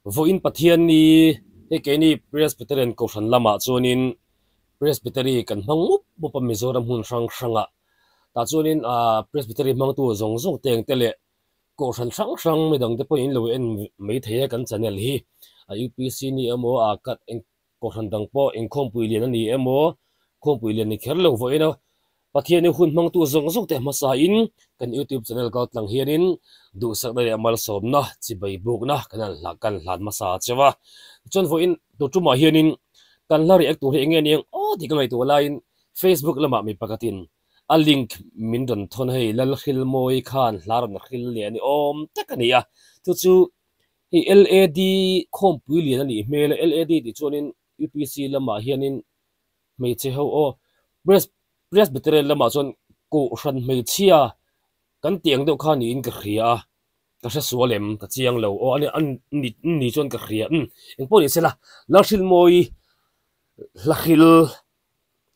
Vawiin Pathianni hei keini Presbyterian Kohhran lamah chuanin Presbytery kan hmang mup mup a Mizoram hmun hrang hrangah. Tah chuanin ah Presbytery hmangtu zawng zawng te engte leh Kohhran hrang hrang midang te pawhin lo en mai thei a kan channel hi a UPC ni emaw ah ka eng Kohhran dang pawh inkhawmpui lian a ni emaw khawmpui lian ni kher lo vawiin a Pathian i hun hmangtu zawng zawng te hmasa in kan YouTube channel kal tlang hianin duhsakna leh malsawmna chibai bukna kan han hlah kan hlan hmasa cheu a. Tichuan vawiin tur tumah hianin kan hla react tur hi enge aniang aw tih ka ngaihtuah laiin Facebook lamah mi pakhatin A link min rawn thawn hei Lalhrilmawi khan hla rawn hril leh a ni awm tak a ni a, chu chu hei LAD khawmpui lian a nih hmel a, LAD tih chuanin UPC lamah hianin hmeichhe ho aw Presbyterian lamah chuan Kohhran hmeichhia kan tih ang deuh kha niin ka hria a, ka hre sual em ka chiang lo aw a ni chuan ka hria umm engpawh ni sela Lalhrilmawi hla hril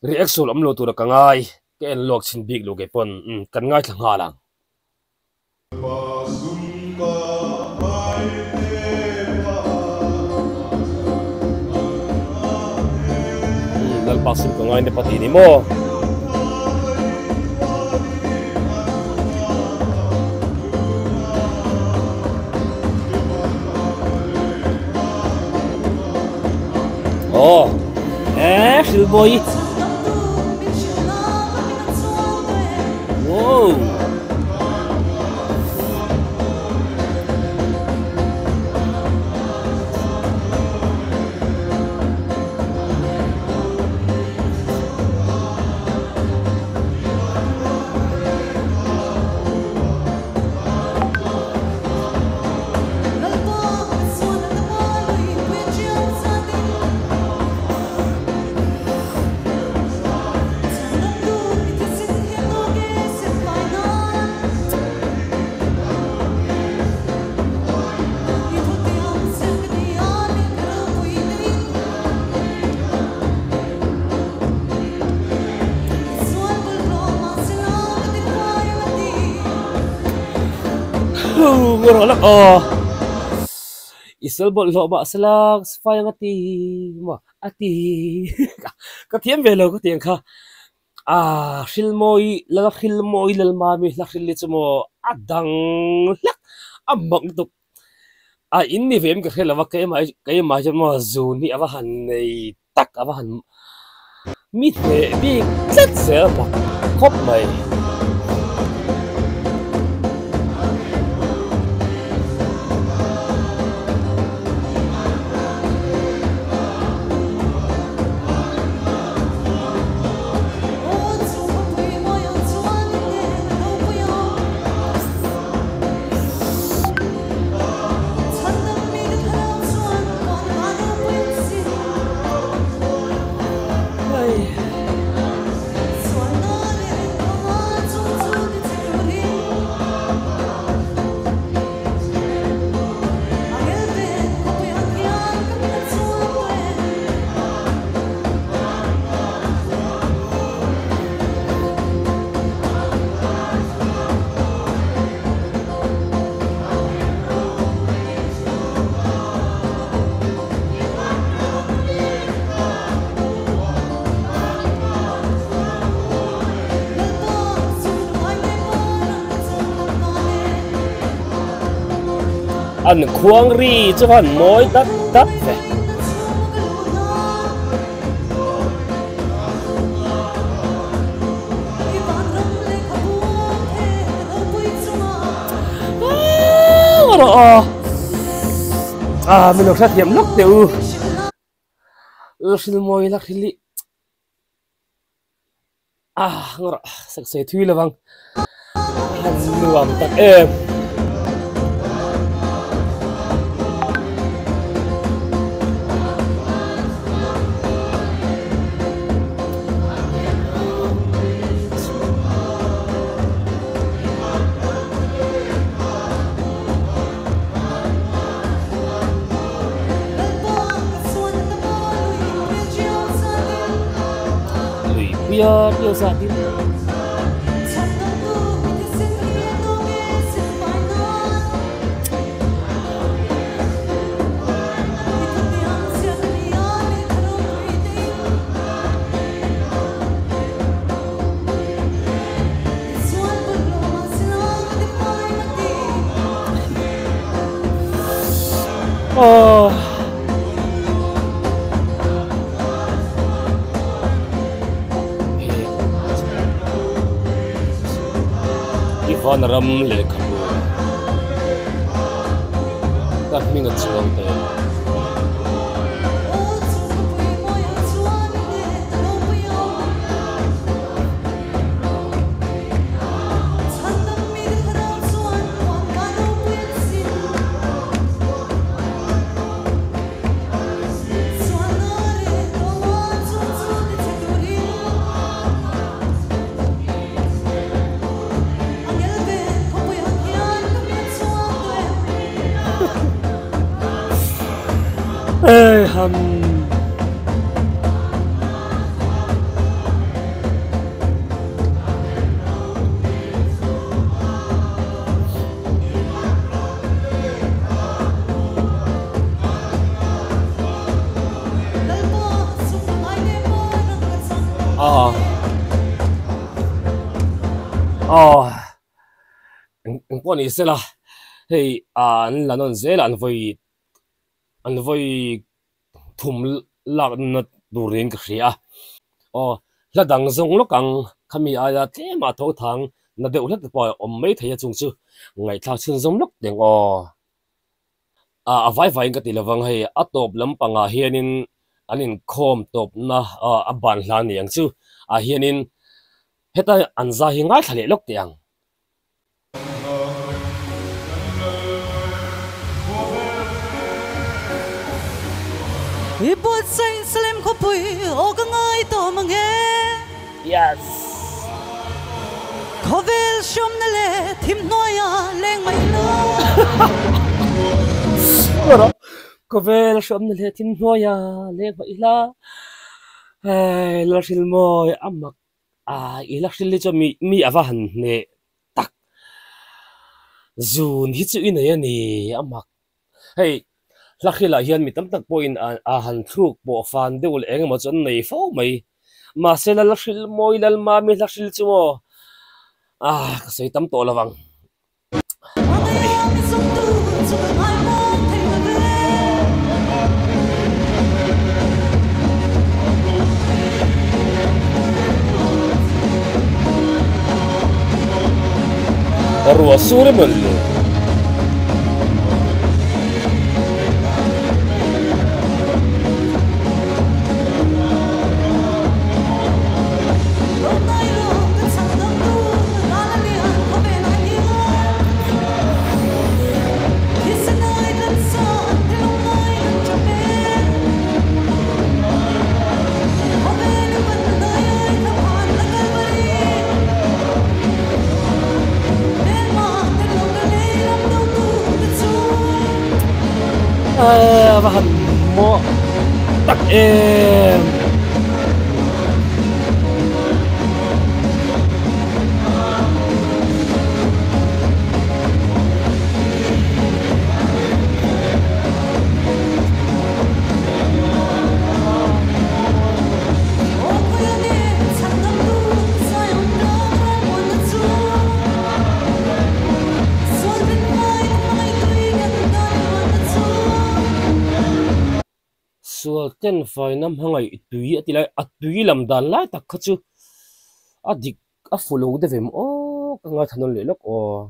Reaction awm lo tura ka ngai, ka en lawk chhin bik lo kei pawn kan ngaithla nghal ang. Lalpa sum ka ngai nep a ti ni maw? Aw eh Hrilbawi Wow I sel bawlhhlawh mah sela fai ang a ti maw a ti ka thiam ve lo ka ti ang kha ah Hrilmawi lal Hrilmawi Lalmami hla hril hi chu maw a dang hlek a mak lutuk a in ni ve em ka hre lo va keimah keimah hi chuan maw zun hi a va han nei tak a va han mi hneh bik tlat zel mak khawp mai. An khuang ri chu han mawi dat dat ve. Rawh aw ah min lo hrethiam lawk teh u la hril mawi la hril i ah ngawrh sak sei thui lo vang han nuam tak em. Lui puia tiu zat in. Aw. I van ram lehkhabu ka hming a chuang teh. Heihan. Aw. Aw. Eng pawh ni sela hei an la nawn zel a an vawi an vawi thum lakna turin ka hria a. Aw, hla dang zawng lawk ang khami aia tlema tho thang na deuh hlek te pawh a awm mai thei a chung chu ngaihthlak chhunzawm lawk teng aw. A a vai vaiin ka ti lovang hei a tawp lampangah hianin an inkhawm tawpna a ban hla ni ang chu ah hianin heta an zai hi ngaithla leh lawk teh ang. I buatsaih Salem khawpui aw ka ngai tawh mang e. Yes. Khawvel hriamna leh thim hnuaia leng mai la. Khawvel hriamna leh thim hnuaia leng mai la. Hei Lalhrilmawi a mak a i la hril hi chuan mi mi a va han hneh tak. Zun hi chu i nei a ni a mak. Hei hla hrilah hian mi tam tak pawhin a han thluk pawh fan deuh leh eng emaw chu an nei fo mai. Mahse lal hril mawi lal mami hla hril chu maw ah ka sawi tam tawh lo ang. Ruah sur emaw le. A va han mawh tak em. Sual ten faina hmangaih tui a ti lai, a tui lam dan lai tak kha chu a dik a fu lo deuh em aw ka ngaithla nawn leh lawk aw.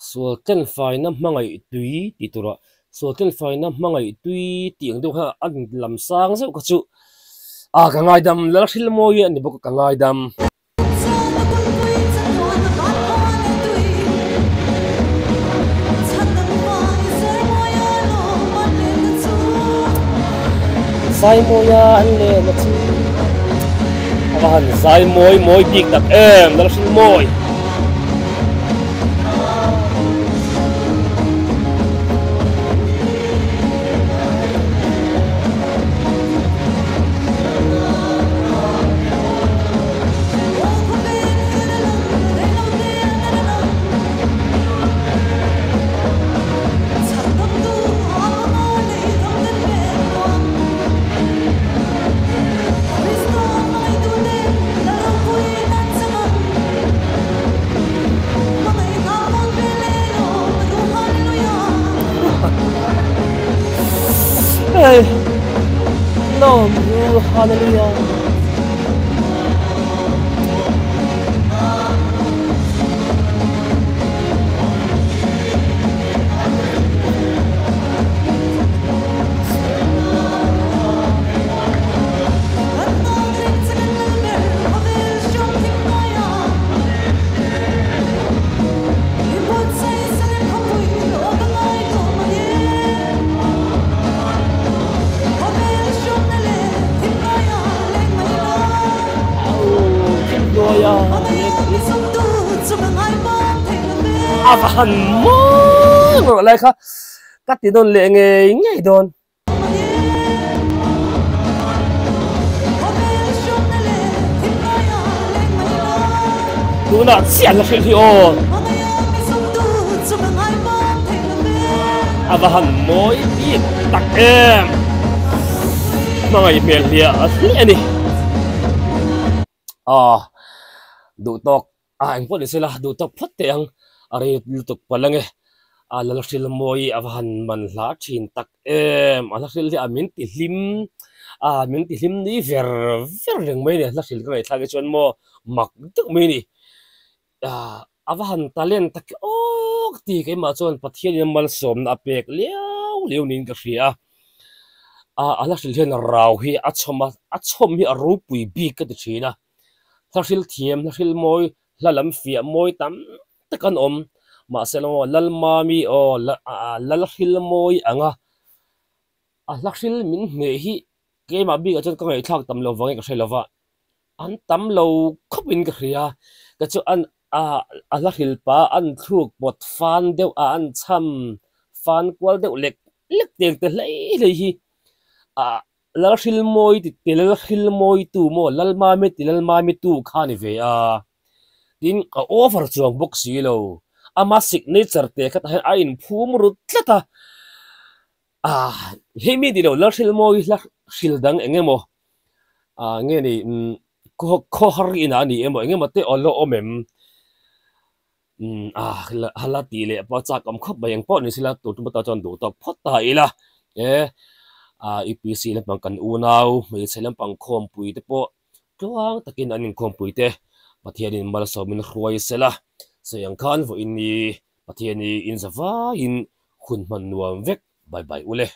Sual tlenfaina hmangaih tui tih turah sual tlenfaina hmangaih tui tih ang deuh kha a lam sang zeuh kha chu ah ka ngaidam Lalhrilmawi a ni bawk a ka ngaidam. Zaimawia an len a chu a va han zaimawi mawi bik tak em Lalhrilmawi. Lawm ru Hallelujah. A va han mawi rawh lai kha ka ti nawn leh ngei ngei dawn. Tunah chiah la hrilh hi aw. A va han mawi bik tak em. Hmangaih hmel hliah a hle a ni. Aw duhtawk a engpawh ni sela duhtawk phawt teh ang a rei lutuk palh ange a Lalhril mawi a va han man hla thin tak em a hlahril hi a min ti hlim a min ti hlim nui ver ver reng mai a ni hlahril ka ngaihthlak hi chuan maw mak deuh mai a ni a va han talent tak awk ti keimah chuan Pathianin malsawmna a pek liau liau niin ka hria a a hlahril hian rau hi a chhawm a a chhawm hi a ropui bik ka ti thin a hlahril thiam hlahril mawi hla lam fiah mawi tam tak an awm mahse lo Lalmami aw Lalhril mawi anga a hlahril min hneh hi keimah bikah chuan ka ngaihthlak tam lo vangin ka hre lo va an tam lo khawp in ka hria ka chu an a hla hril pa an thluk pawt fan deuh a an chham fan kual deuh lek lek teng te hlei hlei hi ah Lalhril mawi ti ti Lalhril mawi tu maw Lalmami ti Lalmami tu kha a ni ve a tin a over chuang bawk si lo ama signature te kha tah hian a inphum rut tlat a ah hei mi ni lo Lalhril mawi hla hril dang eng emaw ah nge ni umm khawhar inah a ni emaw eng emaw te aw la awm em umm ah hala tih leh pawh a chak awm khawp mai engpawh ni sela tur tum atan chuan duh tawk phawt ta ila e ah UPC lampang kan unau hmeichhe lampang khawmpui te pawh tluang takin an inkhawmpui te Pathianin malsawmin hruai sela sawi ang khan vawiin ni Pathiani inzavaiin hun hman nuam vek bye bye ule.